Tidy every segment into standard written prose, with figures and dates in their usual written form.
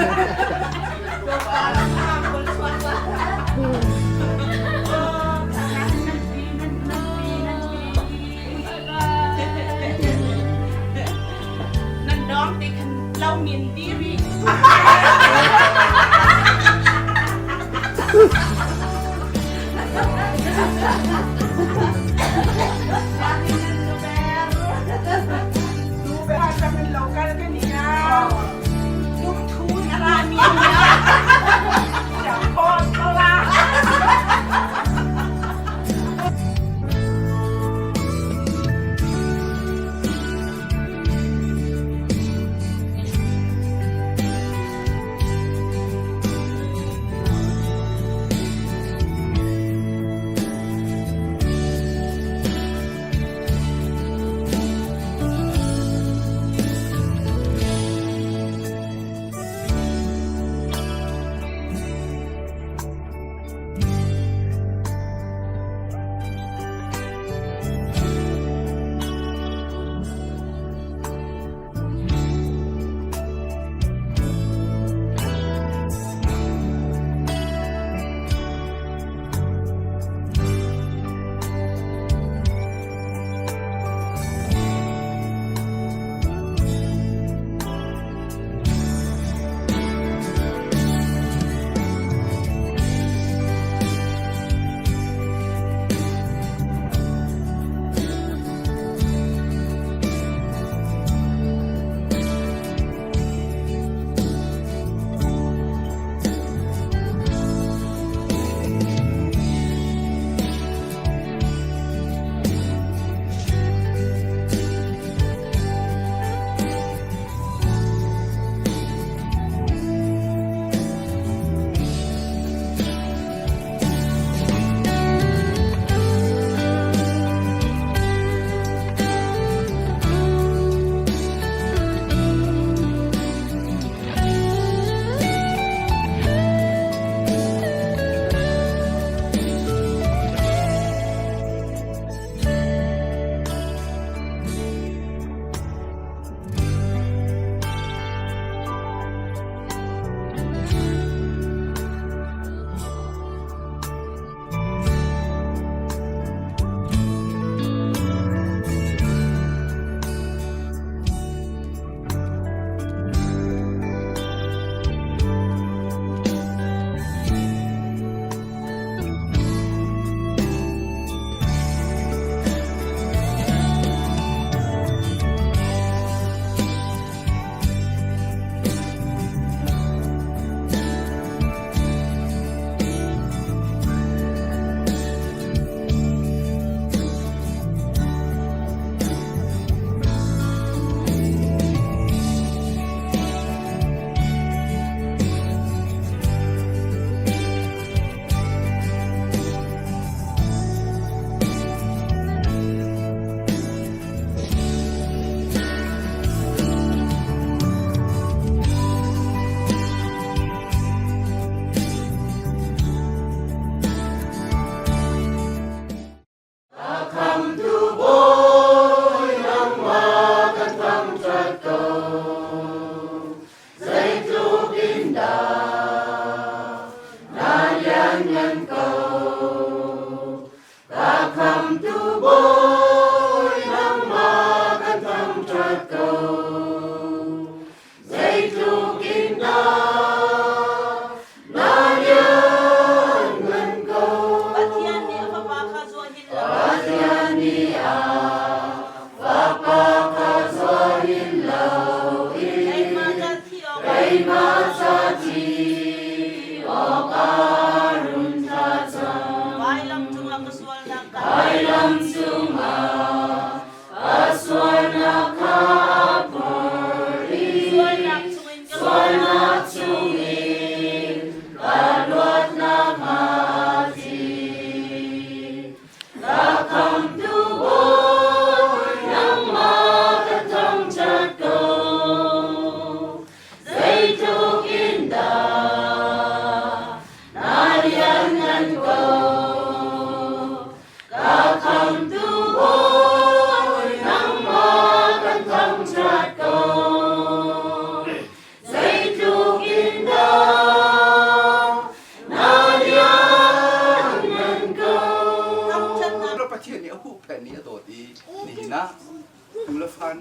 Nan dong te khan lo min ti ri.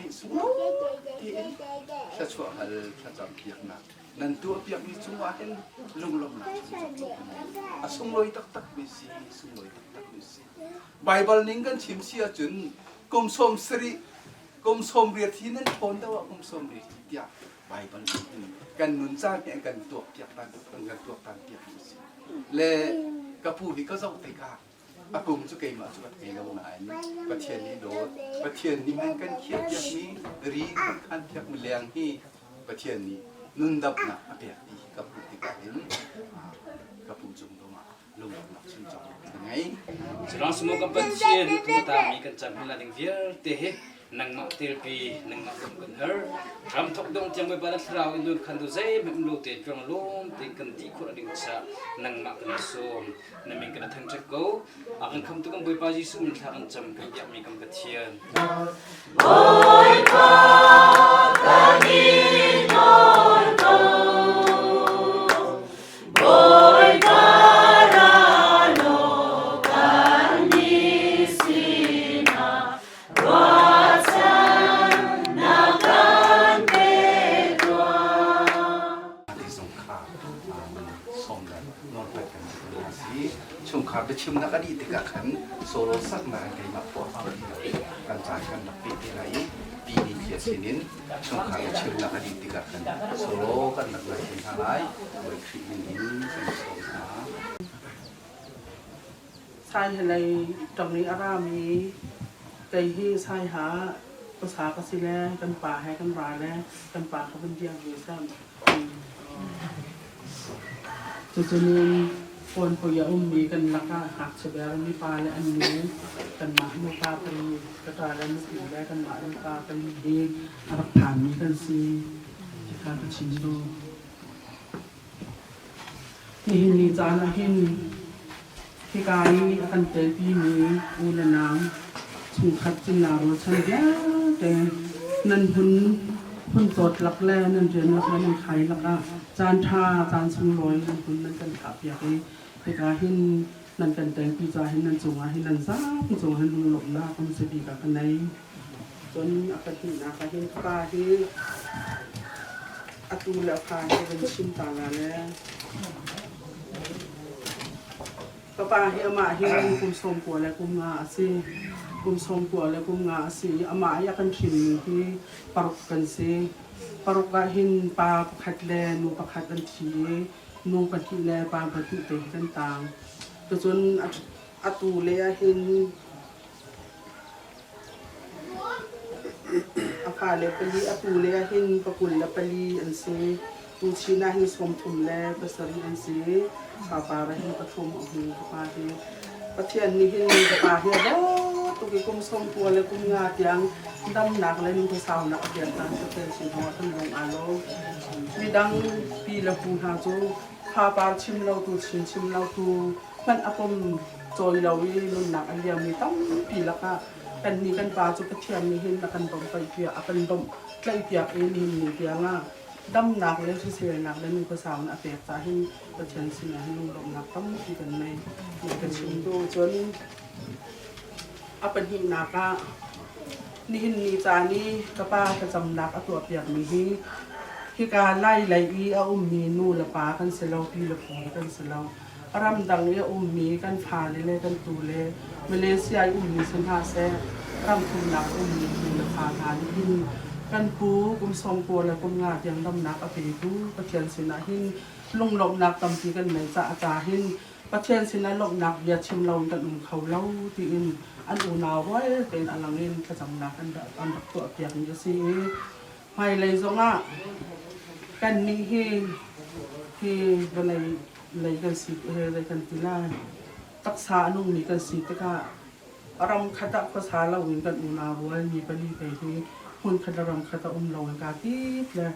nih sunglawi tein thluachuah hal thlacam piaknak nan tuah piakmi cungah hin lunglawmhnak a sunglawi taktakmi si, sunglawi taktakmi si. Baibal ning kan chim si ahcun kum 70, kum 80 hi nan ṭhawn deuh ah kum 80 hi tiah Baibal nih hin kan nun caan hi an kan tuak piak tan an kan tuak tan piak mi si. Le ka pu hi ka zoh tikah a kum cu keimah cu ka thei lo nain Pathian nih dawt, Pathian nih an kan khiah piakmi ri kan khan piakmi leng hi Pathian nih nundamnak a pek ti hi ka hmuh tikah hin ka pu cung zongah lunglawmhnak chimcawk ka ngei. Culawng simo kan Pathian thumata mi kan cam hna ding vialte hi nangmah telpi nangmah bawmh kan har. Ram thok dong tiang Bawipa na thlarau in nun khan tu zeihmanh um lo tein tluang lawm tein kan ti khawh ding cha nangmah kan sawm. Na min kan thangṭhat ko. A kan khamtu kan Bawipa Jesuh min thla kan cam kan biakmi kan Pathian. Bawipa kan i nawl ko. Bawipa ra law kan nih sinah ruahchannak kan pe tuah. Ti zong kha sawm le nawlpek kan si hna si. Chungkhar biachimnak a dih tikah khan solo saknak in keimah phuah hau ti lo kan caan kan rak pe te lai i pi ni thlia sinin chungkhar biachimnak a dih tikah khan solo kan rak ngai te hna lai. Bawi Khrih min in kan sawm hna. Saiha lei ṭang i a rami kei hi Saiha khuasa ka si le kan pa he kan ra le kan pa kha van biak ve seh. Cucun Kawnpui a ummi kan lakah ngakchia bermi pa le an nu, kanmah nupa pali, ka ṭa le nupi le kanmah nupa pali hi a rak phanmi kan si ti kha ka chim duh. Nihin ni caan ah hin hika i a kan telpimi u le nau chungkhat cinnak rualchan vialte nan hun hun cawt lak le nan rian lak le nan khai lakah caan ṭha caan sunglawi nan hun nan kan thlahpiak i hika hin nan kan telpi caah hin nan cungah hin nan zapi cungah hin lunglawmhnak um si bik ah ka nei. Cun a pahnihnak ah hin ka pa hi atu le a fa hi van chim ta la le ka pa hi amah hi kum 95 a si. Kum 95 a si i amah i a kan hrinmi hi paruk kan si. Paruk ah hin pa pakhat le nu pakhat an thi i nu pahnih le pa pahnih te hi kan taang. Tucun atu le ah hin A fale pali a tule ah hin pakul le pali an si. Tuchin ah hin 37 an si. Fapar ah hin pathum a hmu ka pa hi. Pathian nih hin ka pa hi a dawt tuk i kum 90 le kum nga tiang damnak le nungkhuasaunak a pek hna. Pathian sin zongah kan lung aa lawm. Midang pi le pu hna cu fapar chim lo tu chin chim lo tu hmanh a pom cawi lo i nunnak a liammi tampi lakah kannih kan pa cu Pathian nih hin a kan bawmhpaihpiak a kan bawmh tlaihpiak i nihin ni tiangah damnak le hriselnak le nukhuasau a pek caah hin Pathian sinah hin lunglawmhnak tampi kan nei ka chim duh. Cun a pahnihnak ah nihin ni caan i ka pa thlacamnak a tuahpiakmi hi hika Lai lei i a ummi nu le pa kan si lo, pi le pu kan si lo. Ramdang i a ummi kan fale le kan tule Malaysia i ummi si hna seh, ram thumnak a ummi tu le fa hna nih hin kan pu kum 90 le kum nga tiang damnak a petu Pathian sinah hin lunglawmhnak tampi kan nei caah ca hin Pathian sinah lawmhnak bia chim lo in kan um kho lo tiin an unau rual tein a lang in thlacamnak an rak tuahpiakmi a si i hmailei zongah kannih hi hi vawlei lei kan si zei kan ti lai taksa a nungmi kan si tikah ram khat ah khuasa loin kan unau rual mi pali te hi hmun khat le ram khat ah um loin kaa tit le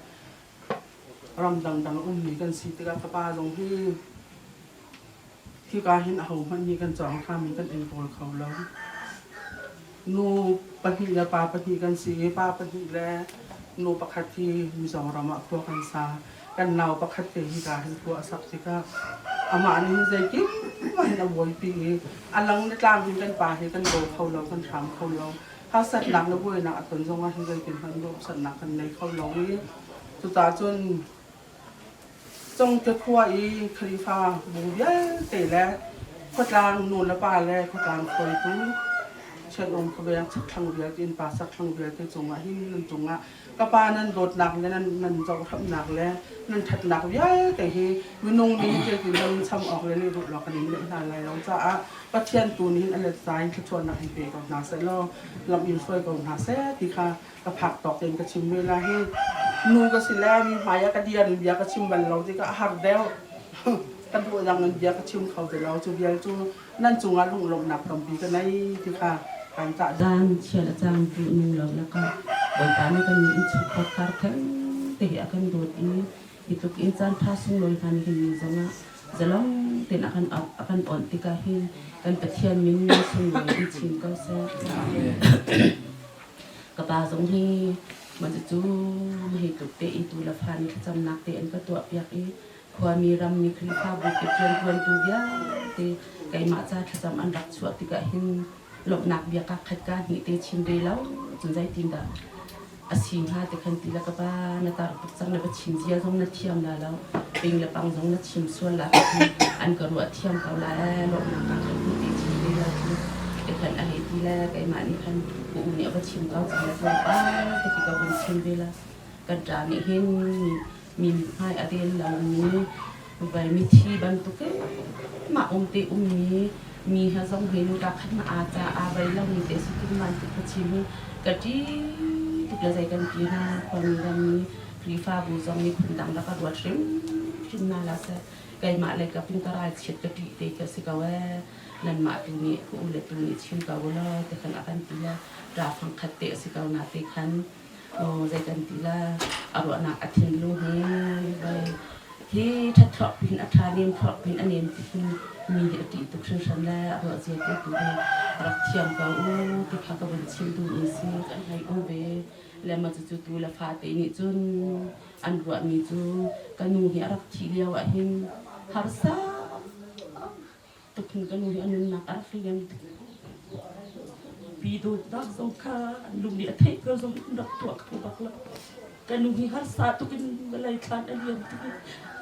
ram dangdang a ummi kan si tikah ka pa zong hi hika hin ahohmanh nih kan cawng ṭhami kan enkawl kho lo. Nu pahnih le pa pahnih kan si i pa pahnih le nu pakhat hi Mizoram ah khua kan sa. Kan nau pakhat te hika hin khua a sak tikah amah nih hin zeitin hin a buaipi i a lang le tlang hin kan pa hi kan daw kho lo, kan hram kho lo. Harsatnak le buainak a ton zongah hin zeitin hmanh nuamhsannak kan nei kho lo i cucaah cun Congte khua i Khrihfa bu vialte le khuatlang nu le pa le khuatlang hruaitu Chianawm khuaveng chakthlang vialte innpa chakthlang vialte cungah hin nan cungah ka pa nan dawtnak le nan nan zohhramnak le nan ṭhatnak vialte hi minung nih zeitin nan cham awk le lehrulh awk kan in leh hna lai lo caah Pathian tu nih hin a let za in thluachuahnak in pe ko hna seh law lam in hruai ko hna seh ti kha ka phak tawk tein ka chim ve lai hi nu ka si le mi hmai ah ka dir in bia ka chim bal lo tikah a har deuh ka duh dang in bia ka chim kho ti lo cu vial cu nan cungah lunglawmhnak tampi ka nei ti kha kan cah Zan chial a cang tu nu lo lakah Bawipa nih kan nih innchungkhar kar theng te hi a kan dawt i hi tluk in caan ṭha sunglawi hna nihin ni zongah zalong tein a kan a kan awnh tikah hin kan Pathian min sunglawi in chim ko seh. Ka pa zong hi mah cucu hei tluk te i tu le fa nih thlacamnak te an ka tuahpiak i khuami rammi Khrihfabu kip rianṭuantu vialte keimah ca thlacam an rak chuah tikah hin lawmhnak bia ka khat ka hnih te chim ve lo cun zeitindah a si hnga ti khan ti le ka pa na tar tuk cang na va chim zia zong na thiam la lo ping le pang zong na chim sual la an ka ruah thiam ko la lawmhnak ka khat hnih te chim ve lo cu te khan a hei ti le keimah nih khan ka u nih a va chim ko cang le tlawmpal te khi ka vun chim ve la kan ṭa nih hin mi mithmai a den lomi vai mithi bantuk mah um te ummi mi ha zong hin ka khat ma a ca a vai lomi te si kin man tuk ka chim hi ka ṭi tuk le zei kan ti hna khuami rammi Khrihfabu zong nih phundang rak ka ruat hrim hrim na la seh keimah lei ka pin ka ral chiat ka ṭih te ka si ko ee nanmah tu nih ka u le tu nih chim ko law te khan a kan ti le ṭa fang khat te a si ko na te khan Zei kan ti la a ruahnak a thinlung hi vai hi ṭhat thluak pin a ṭha nem thluak pin a nem ti hin mi hi a ṭih tuk hringhran le a ruah zia te tu hi rak thiam ko u ti kha ka vun chim duhmi si kan hei um ve le ma cucu tu le fate nih cun an ruahmi cu ka nu hi a rak thih lio ah hin harsa tuk hin ka nu hi a nunnak a rak liam Pi dawtnak zong kha an lung nih a theih ko zong in rak tuah kho bak lo. Ka nu hi harsa tuk in vawlei thlan a liam tuk in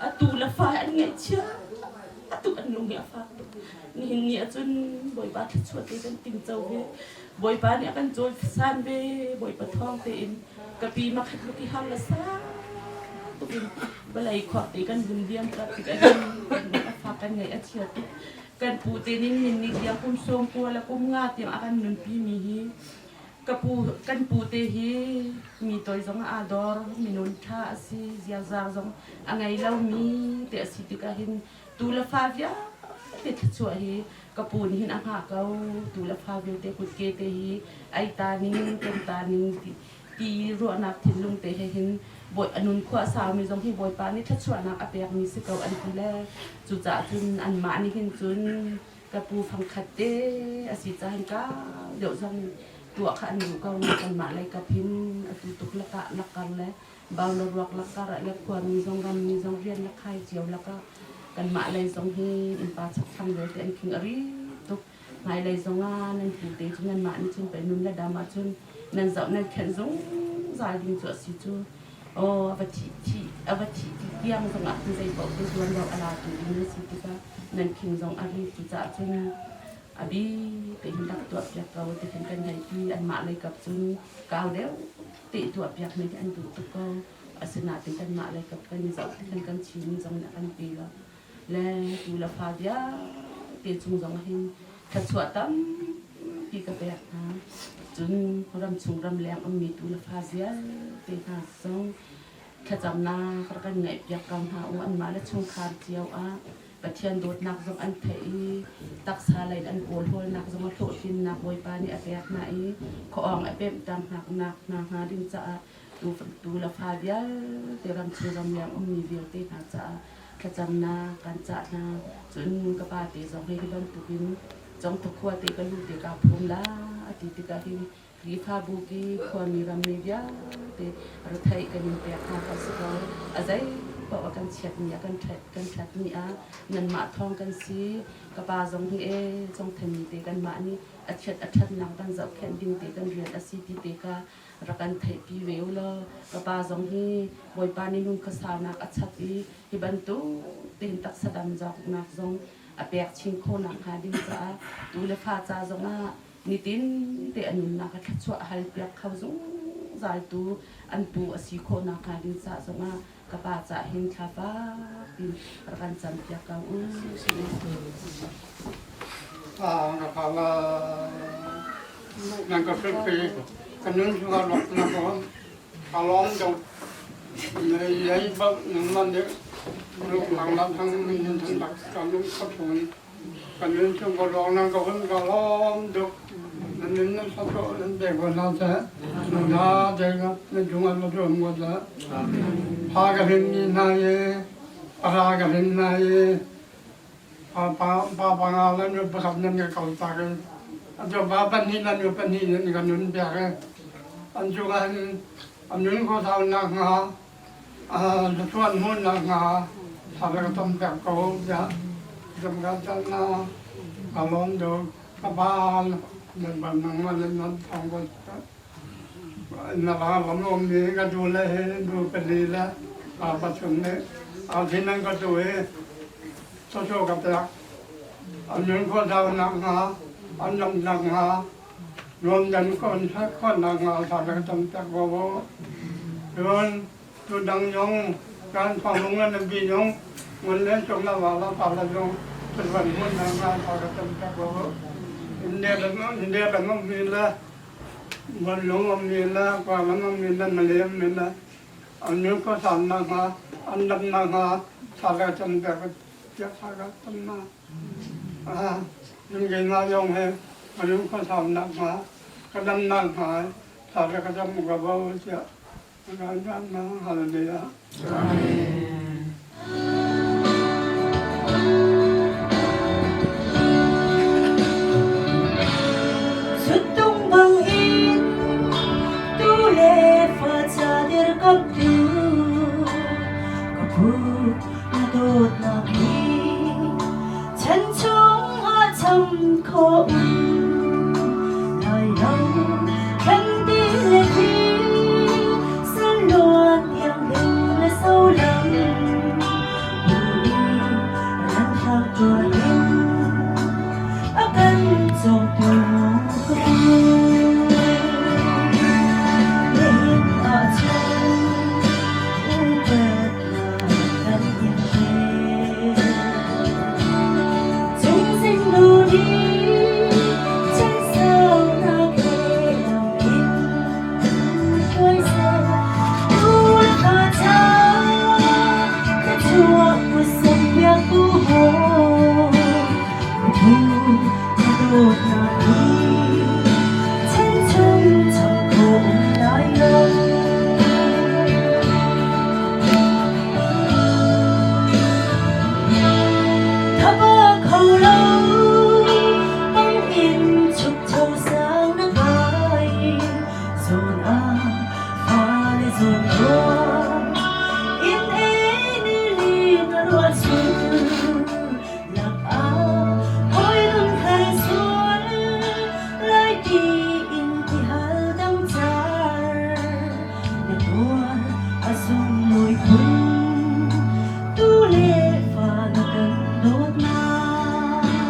atu le fa an ngaihchia tuk an lung hi a fak tuk. Nihin ni ahcun Bawipa thluachuah te kan ting co ve. Bawipa nih a kan cawi san ve. Bawipa thawng tein ka pi makhat luk i har le sa tuk in vawlei khuak te kan vun liam tak tik ahhin a fak kan ngaih a chia tuk. Kan pu te ning nin ni tiang kum sawm kua le kum nga tiang a kan nunpi mi hi ka pu kan pu te hi mi toi zong aa dor minun ṭha a si ziazar zong a ngei lomi te a si tikah hin tu le fa vialte thluachuah hi ka pu nih hin a hngah ko tu le fa vialte kutke te hi ai ta ning kan ta ning ti ti ruahnak thinlung te he hin bawi a nun khua a saumi zong hi Bawipa nih thluachuahnak a pekmi si ko an ti le cucaah cun anmah nih hin cun ka pu fangkhat te a si caah hin kau deuh zong tuah kha an duh ko kanmah lei kap hin atu tuk lakah lakar le bau le ruak lakar ah le khuami zong rammi zong rian le khai cio lakah kanmah lei zong hi innpa chakthlang vialte an khing a ri tuk Hmailei zongah nan pute cu nanmah nih cun pei nun le dam ahcun nan zoh nan khenh zungzal ding cu a si cu. Aw a va thih thih a va thih ti tiang zongah khin zei paoh te tuan lo a latu ding nan si tikah nan khing zong a ri cucaah cun a bi tein rak tuah piak ko ti khin kan hei ti anmah lei kap cun kau deuh te tuah piak mi hi an duh tuk ko asinain kanmah lei kap kan i zoh ti khin kan Chin zong nih a kan pe lo le tu le fa vialte cung zong hin thluachuah tampi ka pek hna. Cun ramchung ramleng ummi tu le fa vialte hna zong thlacamnak rak kan ngaihpiak ko hna u anmah le chungkhar cio ah Pathian dawtnak zong an theih i taksa lei an kawlhawlnak zong a hlawhtlinnak Bawipa nih a pek hna i khuaawng a pemhter hna hnga ding caah tu le fa vialte ramchung ramleng ummi vialte hna caah thlacamnak kan cah hna. Cun ka pa te zong hi hi bantukin Congthok khua te ka lu te kaa phum la a ti tikah hin Khrihfabu ki khuami rammi vialte retheih kan in pek hna ka si ko. A zei paoh ah kan chiat ni ah kan ṭhat kan ṭhat ni ah nanmah thawng kan si. Ka pa zong hi ee congthenmi te kanmah nih a chiat a ṭhatnak kan zohkhenh ding te kan rian a si ti te kha rak kan theihpi ve u law ka pa zong hi Bawipa nih lung khuasaunak a chap i hi bantuk tein taksa dam zawknak zong a pek chin khawhnak hnga ding caah tu le fa ca zongah nitin te a nunnak a thluachuah a halpiak kho zungzal tu an pu a si khawhnak hnga ding ca zongah ka pa cah hin thla fak in rak kan campiak ko u. Nan ka hrilhpi ka nun chungah rawk na ka ka lawm deuh lei bak nangmah nih lung lang thang min thang tak ka lung kha thun ka nun chung ka lawng nan ka hun ka lawm duk nan nun nan sa to nan pe ko na che nan na de na nan chung an lo rum ko la pha ka hin ni na ye para ka hin na ye Pa panga le nu pakhat nan ka kal tak i atu pa pahnih le nu pahnih nan ka nun piak i an cungah hin a nun khuasau nakhnga thluachuah hmuh nakhnga thla ka cam piak ko tiah cam ka cah hna. Ka lawm tuk. Ka pa nan nangmah le nan thawng ka Na la lam ummi ka tu le hi nu pali le pa pathum nih thin an ka tu i thluachuah ka pek. An nun khua zau nakhnga, an lam nakhnga, nuamdan kon khawh nakhnga thla ka cam piak ko u. Cun tudang zong kan thawng le na bi zong ngun le cung la wa la pa la zong thluachuah hmuh nakhnga thla ka cam piak ko u. India India lam ummi le Vanlawng um men la, Kawlram um men la, Malay um men la, an nun khuasau nakhnga, an dam nakhnga thla ka cam piak tiah thla ka cam hna. Cun keimah zong hi ka nun khuasau nakhnga, ka dam nakhnga thla ka cam ka bo tiah ka cam hna. Hallelujah. Amen. Suttung bangin tu le fa ca dirkamtu ka pu na dawtnak hi chan chung ah cham khawh lai lo kan ti le thi sanluan thianghlim le solam ran tuan in a kan cawmtu ka pu nihin ahcun upatnak kan in pek Cungzing nu nih chansaunak he lam in hruai seh tu le fa ca ka chuah kutsen piak tu haw ka ka dawtnak hi chan chung cham khawh um lai lo. Thaba kho lo bangin chukcho sang na kai zawn ah fale zawn ruang in e ni li na ruah sul lak ah hawi nun har sual lai ti in ti hal dang char na tuar a sunglawi phun tu le fa na kan dawtnak.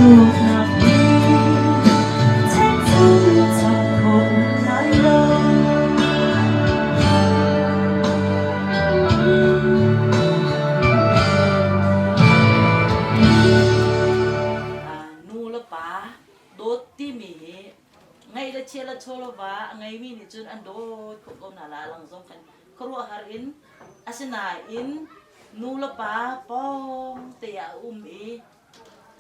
Dawtnak hi chekchung chap khawh lai lo. Nu le pa dawt timi hi ngeih le chia le chaw le va a ngeimi nih cun an dawt khawh ko hna la lang zong khan khuaruahhar in asinain nu le pa pawng te ah a um i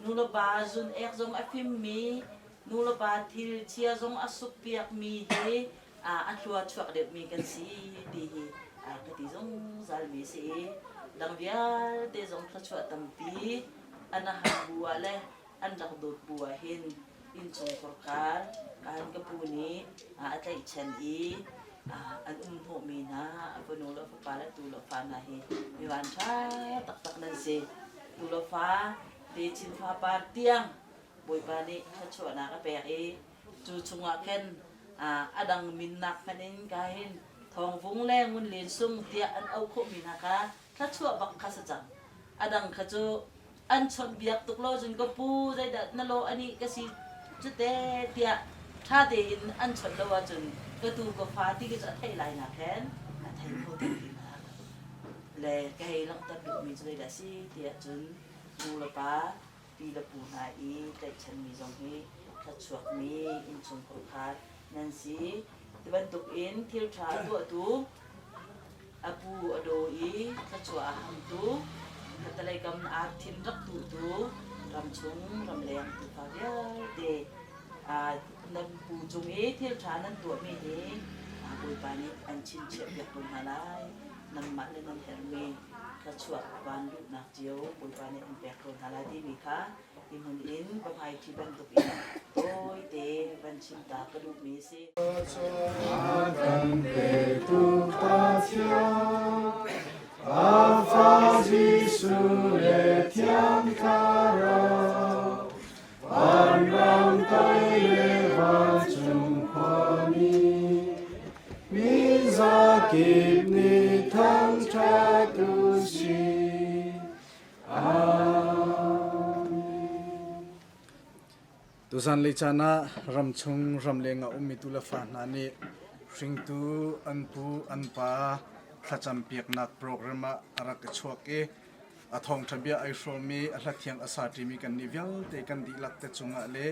nu le pa zun ek zong a fimmi nu le pa thil chia zong a suk piakmi hi a thlua chuak deuhmi kan si ti hi ka ti zungzal mi si i dang vialte zong thluachuah tampi an ham bu ah le an rak dawt bu ah hin innchungkhar kar kan ka pu nih a tlaihchan i an um hnawhmi hna a fanu le fapa le tu le fa hna hi mi van ṭha taktak nan si. Tu le fa te chin fa par tiang Bawipa nih thluachuahnak a pek i cu chungah khan a dang minnak hmanh in ka hin Thawngvung le Ngun Len Sung tiah an auh khawhmi hna kha thluachuah bak kha si cang. A dang kha cu an chawnhbiak tuk lo cun ka pu zeidah na lawh anih ka si cute tiah ṭha tein an chawnh lo ahcun ka tu ka fa ti khi cu a theih lai nak khan a thei kho tuk ti hna le ka hei langhter duhmi cu zeidah a si tiah cun nu le pa pi le pu hna i tlaihchanmi zong hi thluachuakmi innchungkhar kha nan si ti bantuk in thil ṭha a tuahtu A pu a daw i thluachuah a hamtu, khattelei kam aa thin rak tuhtu, ramchung ramleng tuufa vialte nan pu cung i thil ṭha nan tuahmi hi Bawipa nih an chinchiahpiak ko hna lai. Nanmah le nan herhmi thluachuah van luhnak cio Bawipa nih an pek ko hna lai timi kha hi hmun in pahmaiṭhi bantukin tawite van chim ta ka duhmi a si. A kan petu Pathian, a Fa Jesuh le Thiang Thlarau, vanram tai le vancung khuami, mi zakip nih thangṭhat u sih. Tuzanlei caan ah ramchung ramleng ah ummi tu le fa hna nih hringtu an pu an pa thlacam piaknak program ah a rak i chuak i a thawngṭha bia ai hrawmmi a hlathiang a sa ṭimi kan nih vialte kan dihlak te cungah le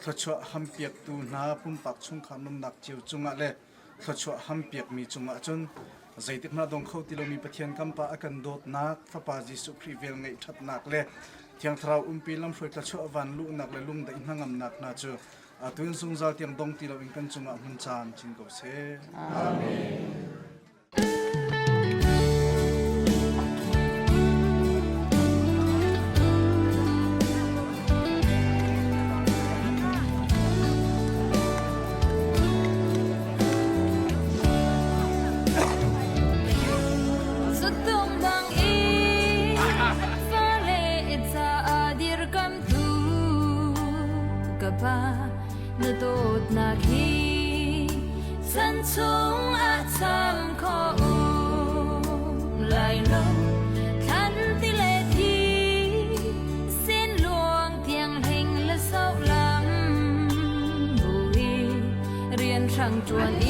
thluachuah hampiaktu hna pumpak chungkhar nunnak cio cungah le thluachuah hampiakmi cungah cun zeitik hmanh a dong kho ti lomi Pathian kan Pa a kan dawtnak Fapa Jesuh Khrih vel ngeih ṭhatnak le Thiang Thlarau umpi lamhruai thluachuah van luhnak le lungdaih hnangamnak hna cu atu in zungzal tiang dong ti loin kan cungah hmun caan chin ko seh. Amen. Suttung bang i fale caah dirkamtu ka pa na dawtnak hi chan chung ah cham kho um lai lo thlan ti le thi sin luang tiang hling le so lam bu hi rian hrang ṭuan i.